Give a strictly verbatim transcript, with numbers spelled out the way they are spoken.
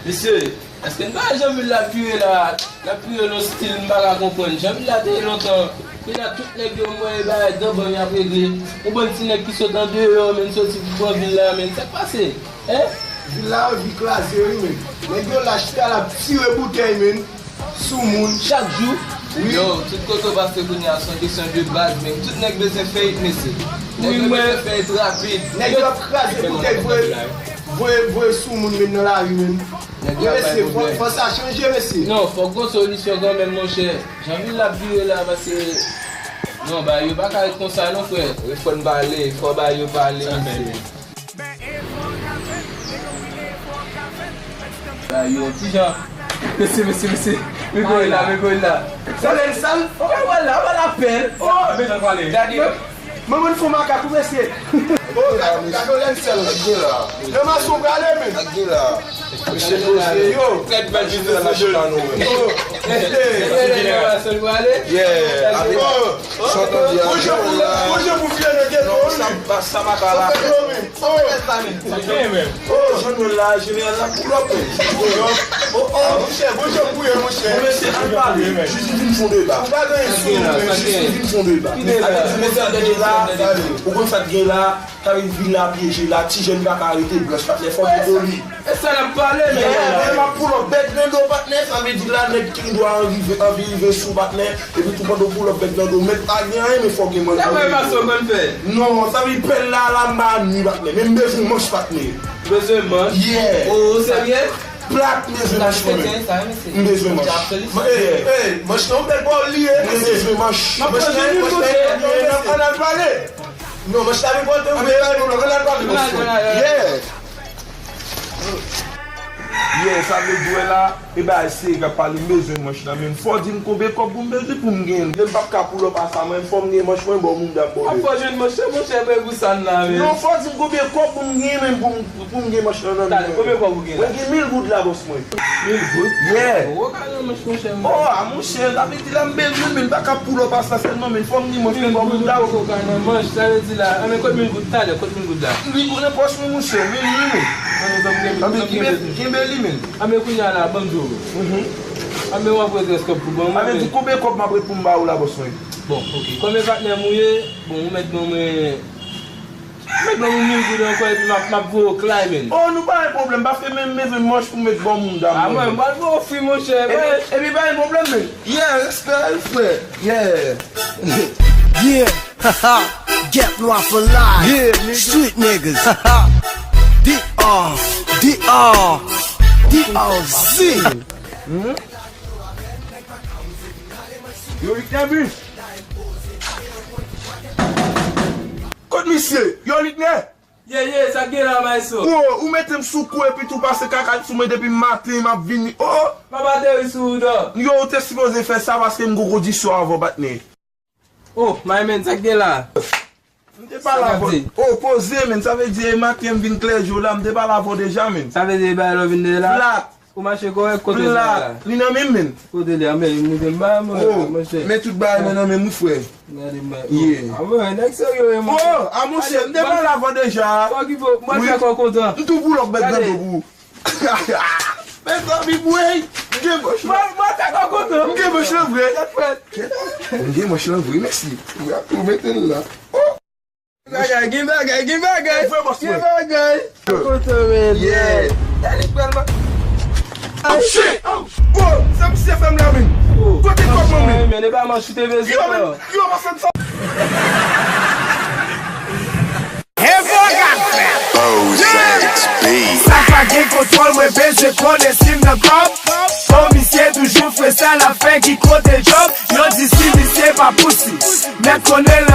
Mesye, èske n pa wè jan vil la ap vire la? L ap vire nan stil m pa ka konprann. Jan vil la te ye lontan, kounye a tout nèg yo m wè e bagay dan bann y ap regle. Yon bann ti nèg ki sot andeyò, menm soti pou pran vil la, menm sa k pase? Hein? Vil la anvi kraze wi, menm. Nèg yo la chita l ap tire boutèy, menm. Sou moun. Chak jou. Wi. Yo, tout kote w pase kounye a, se yon kesyon de baz, men tout nèg bezwen fè it, mesye. Nèg yo bezwen fè it rapid. Nèg yo ap kraze boutèy, voye, voye, voye sou moun, menm nan lari, menm. Nèg yo ap bay pwoblèm. Mesye, fò, fò sa chanje, mesye. Non, fòk gon solisyon kanmenm, monchè. Jan vil la ap vire la, paske, non, bagay yo pa ka ret konsa, non, frè. Wi, fò n pale, fò bagay yo pale, mesye. Yo, kijan? Mesye, mesye, mesye. Men goril la, men goril la. Sa lè sal. Oh, wala, wala pèl. Oh, gade. Mwen, mwen fò makak ou, mesye. Oh, gade, gade lè sal. Nan mason prale, men. Mesye poze yo. Tèt bèl biznis nan chita nou, men. Oh, mesye. Nan mason prale? Yeah. Avèk Chante di a. Bon jan pou, bon jan pou file nan geto, wi. Sa, sa maka la. Sa fè yo, wi. Oh. Sa fè menm. Oh, jan nou la, jeneral la, pull up, wi. Oh, oh, monchè, bon jan pou ye, monchè. Bon, mesye, al pale. Jezi vin fon deba. Ou pa gen sou, men Jezi vin fon deba. Ki deba? Sa vle di, mesye, deba la, ou konn sa k gen la, sa vle di, vil la pyeje la, ti jèn pa ka rete blanch, patnè, fò gen doli. E sa n ap pale, men. Yeah, men m ap pull up bèk nan do, patnè. Sa vle di la, nèg ki gen dwa anvi, anvi rive sou, patnè. Epi tou pandan w pull up bèk nan do, mèt pa gen anyen, men fò gen manje. Sa mwen pa sou konn fè. Non, sa vle di pèl la, la, m pa nwi, patnè. Men m bezwen manch, patnè. Bezwen manch? Yeah. O, o, serye? Plat, m bezwen manch, mwen. M bezwen manch. Ey, ey, manch nan yon bèl bòl li ye, mesye. M bezwen manch. Manch nan, manch nan, ann al pale. Non, manch la vin pòte w, men pa gen pwoblèm, ann al pale, mesye. Yeah. Yeah, sa vle di wè la, e bagay serye k ap pale, m bezwen manch la, men fò di m konbyen kòb pou m bezwen pou m genyen l. Men m p ap ka pull up a sa, mwen, fò m gen manch mwen, bò moun dam bò. Ap fò jwenn manch la, monchè, men pou sa n la, men. Non, fò di m konbyen kòb pou m genyen, men pou m, pou m gen manch la nan men mwen. Talè, konbyen kòb ou gen la? Mwen gen mil goud la, bòs mwen. Mil goud? Yeah. Ou ka nan manch, monchè, mwen. Oh, a monchè, sa vle di la, m bezwen, men m pa ka pull up a sa sèlman, men fò m gen manch mwen, bò moun dam. Mil goud ou poko ka nan manch, sa vle di la, anben kot mil goud talè, kot mil goud la? Li pou nan pòch mwen, monchè, men li, men. Anben, kenbe, kenbe li, men. Anben, kounye a la, ban m di w. Anben, w ap ret rès kòb pou ban mwen, men. Anben, di konbyen kòb m ap ret pou m ba ou la, bòs mwen? Bon, ok. Kòm e patnè m ou ye, bon, ou mèt ban mwen, ou mèt ban mwen mil goud ankò, epi m ap, m ap voye w klay, men. Oh, nou pa gen pwoblèm, paske men m bezwen manch pou m mèt ban moun dam mwen. A, mwen, m pral voye w fri, monchè, epi, epi pa gen pwoblèm, men. Yeah, respè, frè. Yeah. Yeah, haha, Gap Noir for life. Yeah, nigga. Street niggas. Haha. D R, D R, D R Z. Yo, Rick Nabin. Kot misye? Yo, Rick Nabin. Ye, ye, sa k gen la, maestro? Bro, ou mete m sou kou epi tou pase kaka sou mwen depi maten, m ap vini. Oh! M ap ateri sou ou, dò. Yo, ou te sipoze fè sa paske m gon kondisyon avè w, patnè. Oh, my man, sa k gen la? M te pale avè w. Oh, poze, men. Sa vle di, e maten m vin klè jou la, m te pale avè w deja, men. Sa vle di, e bagay la w vin de la? Flat. Ou mache kòrèk, kote l la? Li nan men m, men. Kote li a, men, moute m ba, mwen, monchè. Men tout bagay mwen nan men m, wi, frè. Gade, mwen. Yeah. A, mwen, nèg serye, wi, mwen. Oh, a, monchè, m te pale avè w deja. Fò ki fò, mwen fè kò kontan. M tou pull up bèk nan do pou ou. Mezanmi, bwey, m gen manch la. Mwen, mwen fè kò kontan. M gen manch la, vre. Tèt frèt. M gen manch la, vre, mèsi. Ou mete l la. Oh. Bagay, gen bagay, gen bagay. Gen bagay. Kote men. Yeah. Gade pral man. Oh, shit. Oh, sa misye fè m la, men. Kote kòb mwen, men? Men, e pa manch ou te bezwen. Yo, men, yo, pa fè m sa. Sa pa gen kontwòl, mwen bezwen konnen si m nan kòb. Komisè toujou fre, sa l ap fè ki kote djòb. Yo di si misye pa pousi. Mèt konnen